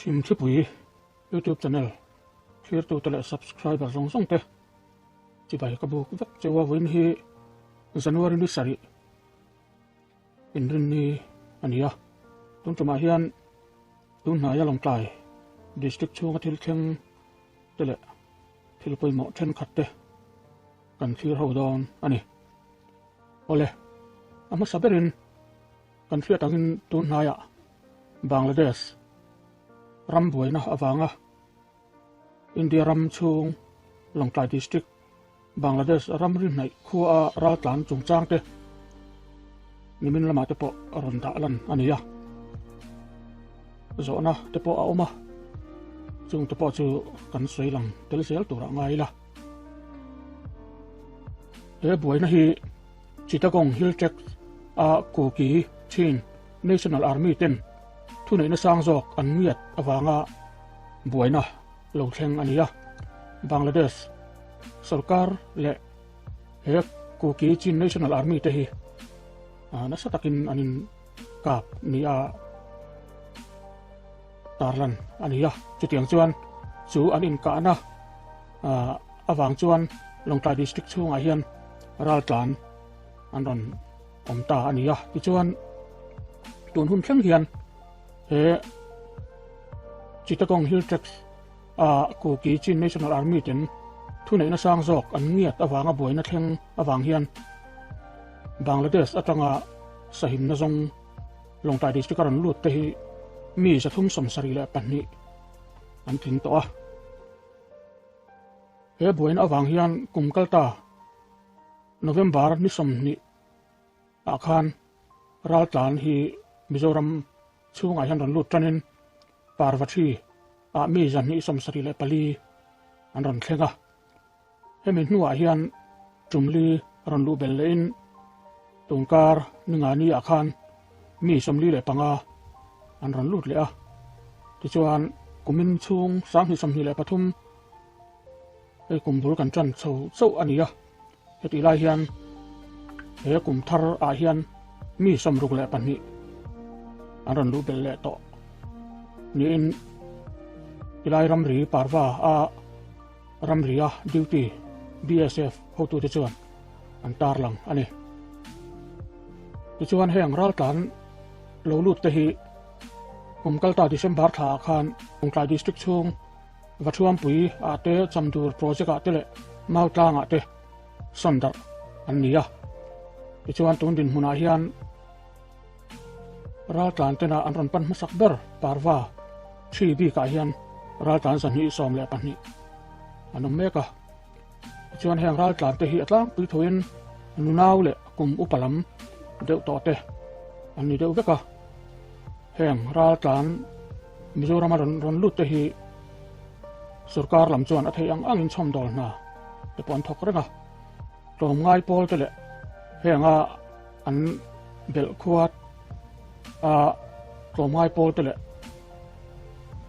Chhimthlipui YouTube channel thlirtute leh subscriber zawng zawng te chibai ka buk vek cheu a vawiin hi January ni sarih inrinni a ni a tun tumah hian tun hnaia Lawngtlai district chhunga thil thleng te leh thil pawimawh thenkhat te kan thlir ho dawn a ni. Awle, a hmasa berin kan hriat angin tun hnaiah Bangladesh ram buaina avanga India ram chhung Lawngtlai District Bangladesh ramri hnaih khua raltlan chungchang te nimin lamah te pawh a rawn dah lan a ni a. Zawhna te pawh a awm a, chung te pawh chu kan sawi lang tel zel turah ngai ila. He buaina hi Chittagong Hill Tract a Kuki Chin National Army ten thuneihna sang zawk an ngiat avanga buaina lo thleng a ni a. Bangladesh sorkar leh he Kuki Chin National Army te hi nasa takin an in kap nia tarlan a ni a. Chutiang chuan chu an inkahna avang chuan Lawngtlai District chhungah hian raltlan an rawn awm ta a ni a. Tichuan tun hun thleng hian he Chittagong Hill Tracts a Kuki Chin National Army ten thuneihna sang zawk an ngiat avanga buaina thleng avang hian Bangladesh atanga sahimna zawng Lawngtlai District a rawn lut te hi mi 372 an tling tawh a. He buaina avang hian kum kal ta November ni 20 ah khan raltlan hi Mizoram chhungah hian rawn lut tanin Parvathi ah mi 274 an rawn thleng a. Hemi hnuah hian tumli rawn luh belh lehin tungkar ningani ah khan mi 45 an rawn lut leh a. Tichuan kumin chhung 2023 hei kum bul kan tan chho chauh a ni a. Hetih lai hian he kum thar ah hian mi 62 an rawn luh belh leh tawh niin tilai ramri parva a ramria duty BSF hotute chuan an tarlang a ni. Tichuan heng raltlan lo lut te hi kum kalta December thla ah khan Lawngtlai District chhung Vathuampui ah te Chamdur project ah te leh Mautlang ah te sawn darh an ni a. Tichuan tun dinhmunah hian raltlan tena an rawn pan hmasak ber parva thi bikah hian raltlan 212 an awm mek a. Tichuan heng raltlan te hi a tlangpui thuin nunau leh kum upa lam deuh tawh te an ni deuh vek a. Heng raltlan Mizoram a rawn lut te hi sorkar lam chuan a theih ang angin chhawmdawl hna te pawh an thawk reng a. Tlawmngai pawl te leh henga an belh khuat a tlawmngai pawl te leh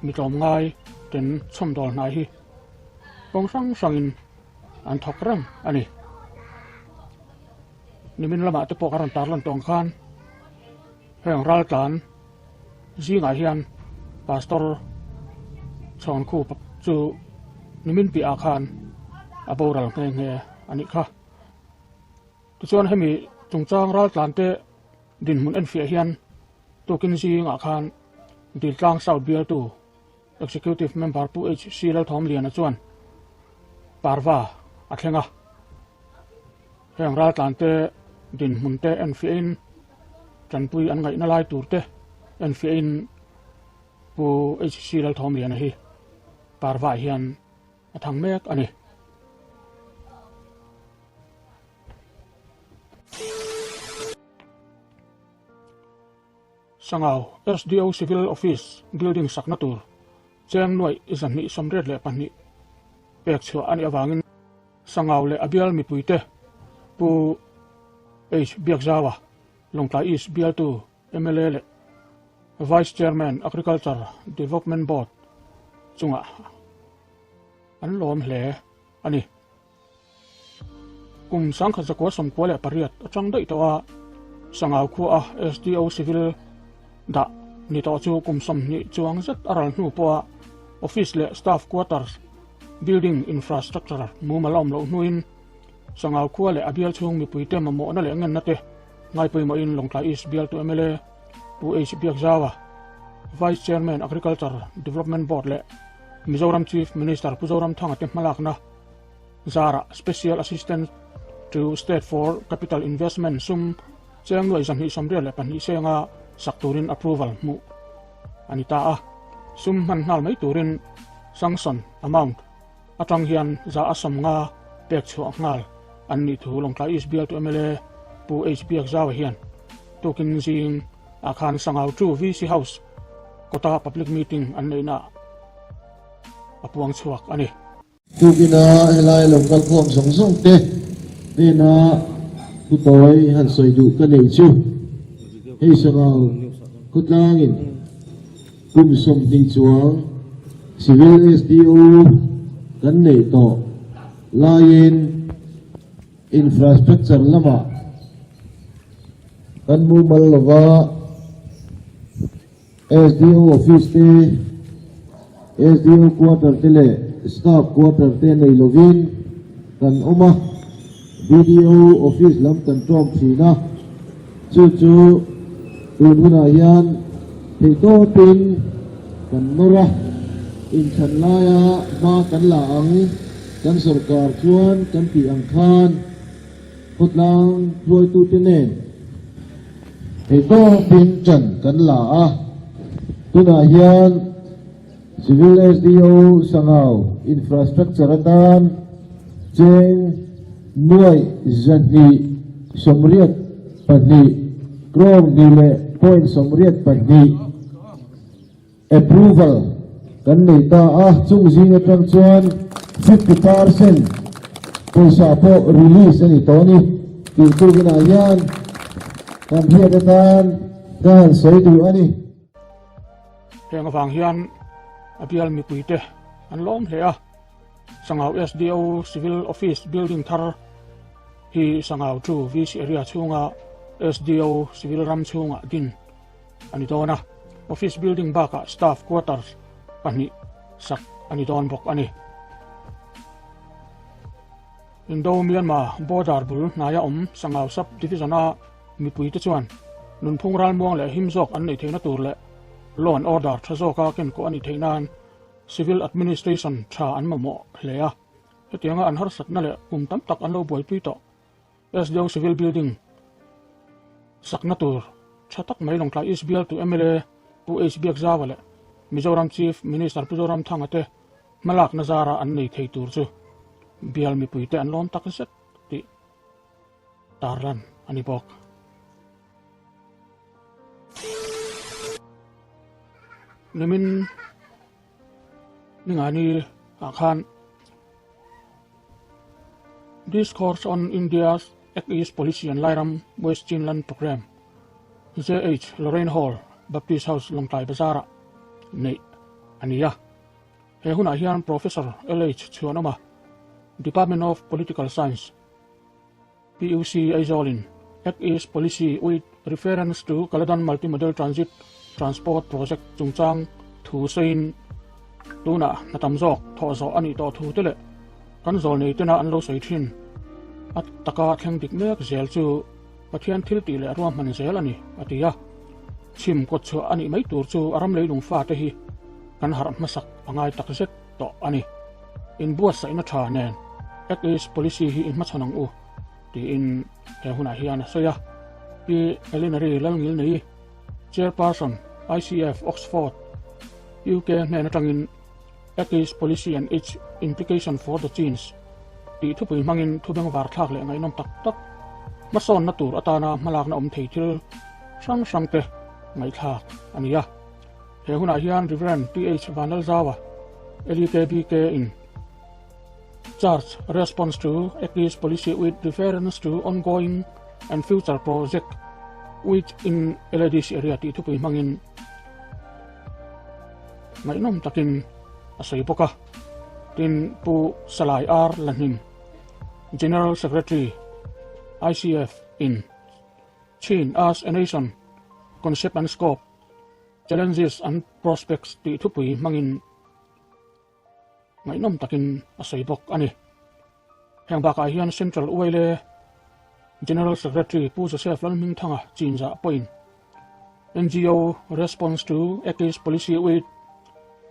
mi tlawmngai ten chhawmdawl hna hi kawng hrang hrangin an thawk reng a ni. Nimin lamah te pawh ka rawn tarlan tawng khan heng raltlan zingah hian pastor Chhawnkhu chu nimin piah ah khan a boral nghe nghe a nih kha. Tichuan hemi chungchang raltlan te dinhmun enfiah hian tukin zingah khan Diltlang South bialtu Executive Member Pu HC Lalthawmliana chuan parva a thleng a. Heng raltlan te dinhmun te enfiahin tanpui an ngaihna lai tur te enfiahin Pu HC Lalthawmliana hi parva hian a thang mek a ni. Sangau SDO Civil Office building sakna tur cheng nuaih 282 pek chhuah a nih avangin Sangau leh a bial mipuite Pu H Biakzaua, Lawngtlai East bialtu mla leh Vice Chairman Agriculture Development Board chungah an lawm hle a ni. Kum 1998 atang daih tawh a Sangau khua a SDO Civil dah. Ni tawh chu kum 20 chuang zet a ral hnu pawha office leh staff quarters, building infrastructure mumal a awm loh hnuin Sangau khua leh a bial chhung mipuite mamawhna leh ngenna te ngaipawimawhin Lawngtlai East bialtu mla Pu H Biakzaua, Vice Chairman Agriculture Development Board leh Mizoram Chief Minister Pu Zoramthanga te hmalakna zarah Special Assistant to State for Capital Investment sum cheng nuai 294 senga sak turin approval hmuh a ni ta a. Sum hman nghal mai turin sanction amount atang hian 50% pek chhuah nghal an nih thu Lawngtlai East bialtu mla Pu H Biakzaua hian tukin zing ah khan Sangau 2 VC House kawta public meeting an neihnaah a puang chhuak a ni. Tukina helai lo kal khawm zawng zawng te hnena thu tawi han sawi duh ka nei chu hei Sangau khawtlangin kum 20 chuang Civil SDO kan neih tawh laiin infrastructure lamah kan mumal lova SDO office te, SDO quarter te leh staff quarter te nei lovin kan awm a, BDO office lam kan ṭawm ṭhin a, chu chu tun hunah hian theihtawpin kan nawr a, inthlan laia hma kan la ang, kan sorkar chuan kan tih ang khan. Khawtlang hruaitute nen theihtawpin ṭan kan la a, tunah hian Civil SDO Sangau Infrastructure atan cheng 284 crore hnih leh point 84 Approval kan nei ta a, chung zing atang chuan 50% pawisa pawh release a ni tawh a ni tih tukinah hian kan hriat atan ka han sawi duh a ni. Heng avang hian a bial mipuite an lawm hle a, Sangau SDO Civil Office Building thar hi Sangau 2 VC Area chhunga SDO Civil ram chhungah din a ni dawn a, office building bakah staff quarters pahnih sak a ni dawn bawk a ni. Indo-Myanmar border bul hnaia awm Sangau Sub Division-a mipuite chuan nunphung ralmuang leh him zawk an neih theihna tur leh law and order tha zawka kenkawh a nih theih nan civil administration tha an mamawh hle a, hetianga an harsatna leh kum tam tak an lo buaipui tawh. SDO Civil Building sakna tur tha tak mai Lawngtlai East bialtu mla Pu H Biakzaua leh Mizoram Chief Minister Pu Zoramthanga te hmalakna zara an nei thei tur chu bial mipuite an lawm tak zet tih tarlan a ni bawk. Nimin ningani ah khan Discourse on India's Act East Policy and Lairam West Chinland Programme, JH Lorraine Hall, Baptist House, Lawngtlai Bazar-ah neih a ni a. He hunah hian Professor LH Chhuanawma, Department of Political Science, PUC Aizawl-in Act East Policy with Reference to Kaladan Multimodal Transit Transport Project chungchang thu sawiin tunah hna tam zawk thawh zawh a nih tawh thu te leh kan zawl nei tena an lo sawi thin a taka thleng dik mek zel chu Pathian thil tih leh ruahman zel a ni a ti a. Chhim kawt chhuah a nih mai tur chu a ram leilung fate hi kan harh hmasak a ngai tak zet tawh a ni. Inbuatsaihna tha nen Act East Policy hi i hmachhawn ang u tiin he hunah hian a sawi a. Pi Elinary Lalngilnei, Chairperson, ICF Oxford, UK hnen atangin Act East Policy and its Implication for the Chins tih thupui hmangin thu bengvar thlak leh ngaihnawm tak tak hmasawnna tur atana hmalakna awm thei thil hrang hrangte ngaihthlak a ni a. He hunah hian Rev. TH Vanlalzaua, LEKBK in Church Response to Act East Policy with Reference to Ongoing and Future Project with in LADC Area tih thupui hmangin ngaihnawm takin a sawi bawk a. Tin, Pu Salai R. Lahnim, General Secretary, ICF in Chin as a Nation, Concept and Scope. Challenges and Prospects tih thupui hmangin ngaihnawm takin a sawi bawk a ni. Heng bakah hian Central Uaile General Secretary Pu Joseph Lalhmingthanga chinzah pawhin NGO Response to Act East Policy with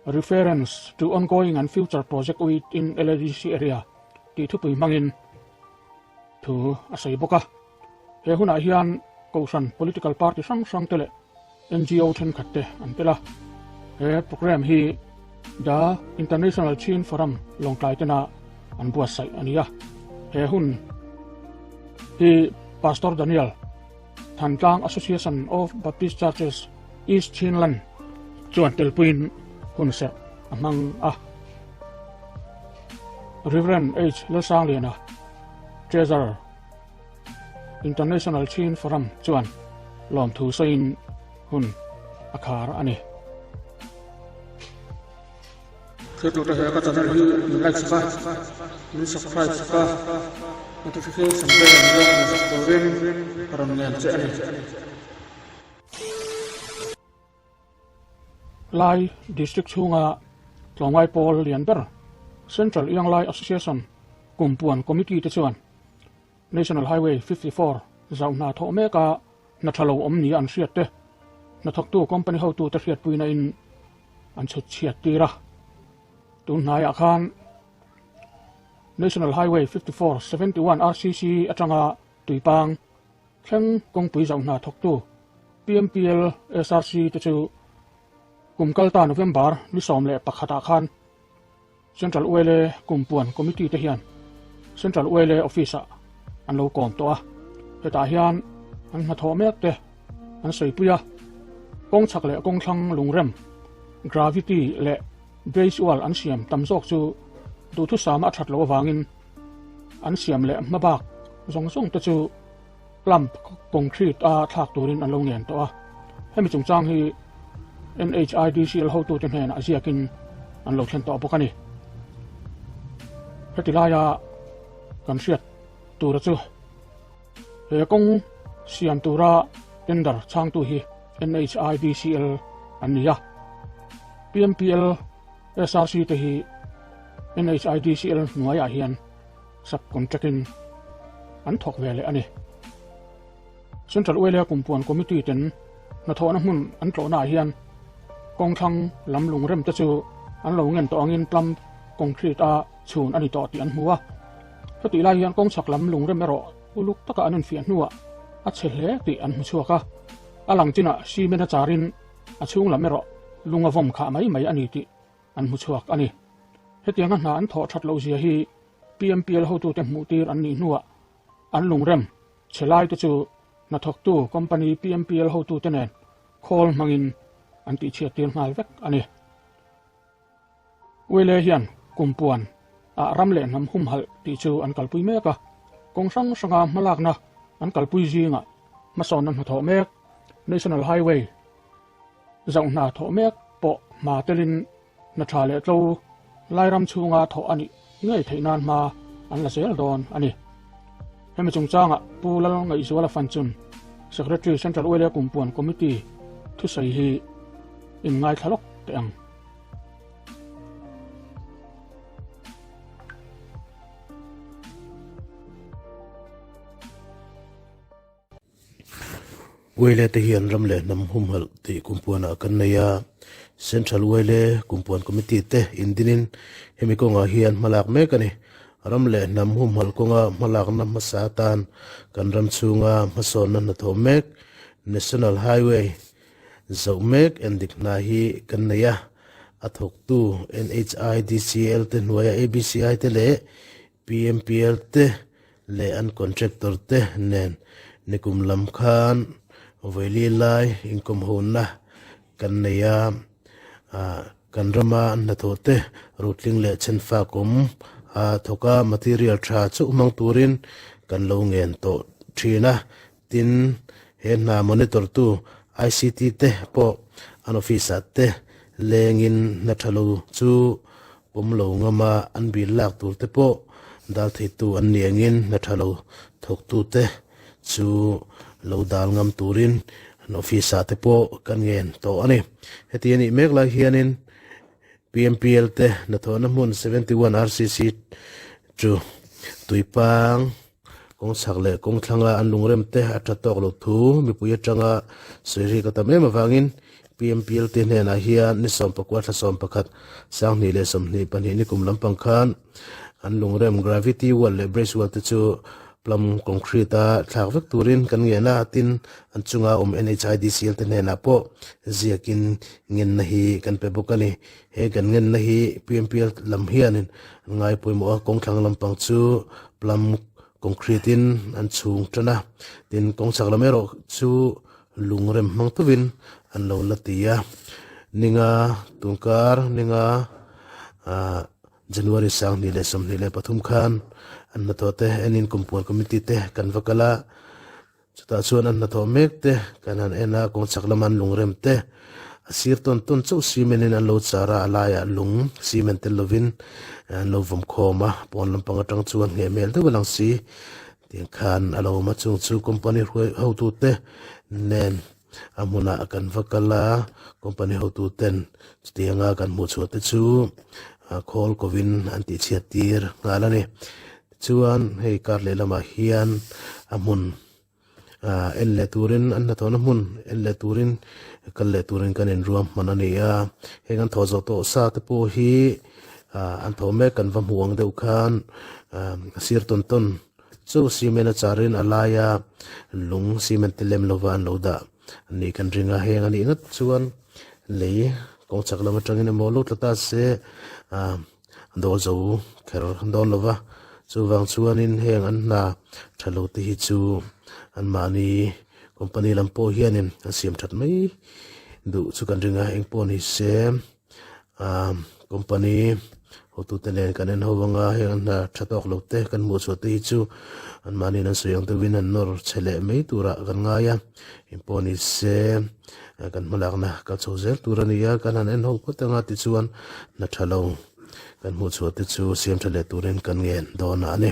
Reference to Ongoing and Future Project with in LADC Area tih thupui hmangin thu a sawi bawk a. He hunah hian Kohhran political party hrang hrang te leh NGO thenkhat te an tel a. He programme hi The International Chin Forum Lawngtlai tena an buatsaih a ni a. He hun hi Pastor Daniel Thantlang Association of Baptist Churches East Chinland chuan telpuiin hun serh a hmang a. Rev. H. Lalsangliana, Treasurer, International Chin Forum chuan lawmthu sawiin hun a khar a ni. Thiltute he ka channel hi min like sak a, min subscribe sak a, notification bell min lo hmuh sak turin ka rawn ngen che a ni. Lai District chhunga tlawmngai pawl lian ber Central Ianglai Association Kumpuan Committee te chuan National Highway 54 zauh hna thawh meka hna tha lo awm nia an hriat te hnathawktu company hotute hriatpuina in an chhut chhiat tir a. Tun hnaiah khan National Highway 54 71 RCC atanga Tuipang Thleng kawngpui zauh hna thawktu PMPL SRC te chu kum kalta November ni 11 ah khan Central ULA Kumpuan Committee te hian Central ULA Office ah an lo kawm tawh a, hetah hian an hnathawh mek te an sawipui a, kawng chhak leh kawng thlang lungrem, gravity leh base wall an siam tam zawk chu duhthusama a that loh avangin an siam leh hmabak zawng zawng te chu Plump concrete a thlak turin an lo ngen tawh a, hemi chungchang hi NHIDCL hotute hnenah ziakin an lo thlen tawh bawk a ni. Heti laia kan hriat tura chu he kawng siam tura tender chhangtu hi NHIDCL an ni a, PMPL SRC te hi NHIDCL hnuaiah hian Subcontract-in an thawk ve leh a ni. Central Uailea Kumpuan Committee ten hnathawhna hmun an tlawhnaah hian kawngthlang lam lungrem te chu an lo ngen tawh angin plum concrete a chhun a ni tawh tih an hmu a. Hetih lai hian kawngchhak lam lungrem erawh uluk taka an infiah hnuah a chhe hle tih an hmu chhuak a. A lang chinah cement a charin a chhung lam erawh lung a vawm khah mai mai a ni tih an hmu chhuak a ni. Hetianga hna an thawh that loh zia hi PMPL hotute hmuh tir an nih hnuah an lungrem chhe lai te chu hnathawktu company PMPL hotute nen khawl hmangin an tihchhiat tir nghal vek a ni. Uile hian kumpuan ah ram leh hnam humhalh tih chu an kalpui mek a, kawng hrang hranga hmalakna an kalpui zingah hmasawnna hnathawh mek National Highway Zoh hna thawh mek pawh hma telin hna tha leh tlo Lairam chhunga thawh a nih ngei theih nan hma an la zel dawn a ni. Hemi chungchangah Pu Lal Ngaihzuala Fanchun, Secretary Central Uaile Kumpuan Committee thusawi hi in ngaithla lawk teh ang. Uaile te hian ram leh hnam humhalh tih kumpuanah kan nei a, Central Uaile Kumpuan Committee te indinin hemi kawngah hian hmalak mek a ni. Ram leh hnam humhalh kawnga hmalakna hmasa atan kan ram chhunga hmasawnna hnathawh mek National Highway zoh mek endik hna hi kan nei a, a thawktu NHIDCL te hnuaia ABCI te leh PMPL te leh an contractor te nen nikum lam khan vawili lai inkawmhona kan nei a, kan rama an hnathawh te rutling leh chhenfak awm a thawk a, material tha chauh hmang turin kan lo ngen tawh thin a, tin he hna monitor tu ICT te pawh an office ah te lengin hna tha lo chu Pawm lo ngama an bil lak tur te pawh dal theitu an ni angin hna tha lo thawktute chu lo dal ngam turin An office ah te pawh kan ngen tawh a ni. Heti a nih mek lai hianin PMPL te hnathawhna hmun 71 RCC chu Tuipang kawng chhak leh kawng thlanga an lungrem te a tha tawk lo thu mipui atanga sawi rik a tam em avangin PMPL te hnenah hian ni 14 thla 11 2022 ni kum lampang khan an lungrem gravity wall leh brace wall te chu plum concrete a thlak vek turin kan ngen a, tin an chunga awm NHIDCL te hnenah pawh ziakin ngenna hi kan pe bawk a ni. He kan ngenna hi PMPL lam hianin an ngai pawimawh a, kawngthlang lampang chu plum concrete in an chhung tan a, tin kawngchhak lam erawh chu lungrem hmang tuvin an lo la ti a. Ninga tunkar ninga ah January 2023 khan an hnathawh te enin kumpuan committee te kan va kal a, chutah chuan an hnathawh mek te kan han en a, kawngchhak lama an lungrem te a sir tawn tawn chauh cement in an lo char a, a laiah lung cement tel lovin an lo vawm khawm a, pawn lampang atang chuan ngheh hmel deuh a lang si tiang khan a lo awm a, chung chu company hruai hotute nen A hmunah kan va kal a, company hotu ten chutianga kan hmuh chhuah te chu khawl kovin an tih chhiat tir nghal a ni. Tichuan hei kar leh lamah hian a hmun en leh turin an hnathawhna hmun en leh turin kal leh turin kan inruam hman a ni a. Heng an thawh zawh tawh sa te pawh hi an thawh mek kan va hmuh ang deuh khan a sir tawn tawn Chu cement a charin a laia lung cement te lem lova an lo dah a nih kan ring a, heng a nih ngat chuan lei kawng chak lam atangin emaw lo tla ta se ah dawl zo kher dawn lova, chuvang chuanin heng an hna tha lo te hi chu anmahni company lam pawh hianin an siam that mai duh chu kan ring a, eng pawh ni se. Aaa company hotute nen kan en ho anga heng an hna tha tawk lo te kan hmuh chhuah te hi chu an mahni an sawi ang deuhin an nawr chhe leh mai turah kan ngai a engpawh ni se kan hmalakna kal chho zel tur a ni a kan han en ho phawt anga tichuan hna tha lo kan hmuh chhuah te chu siam tha leh turin kan ngen dawn a ni.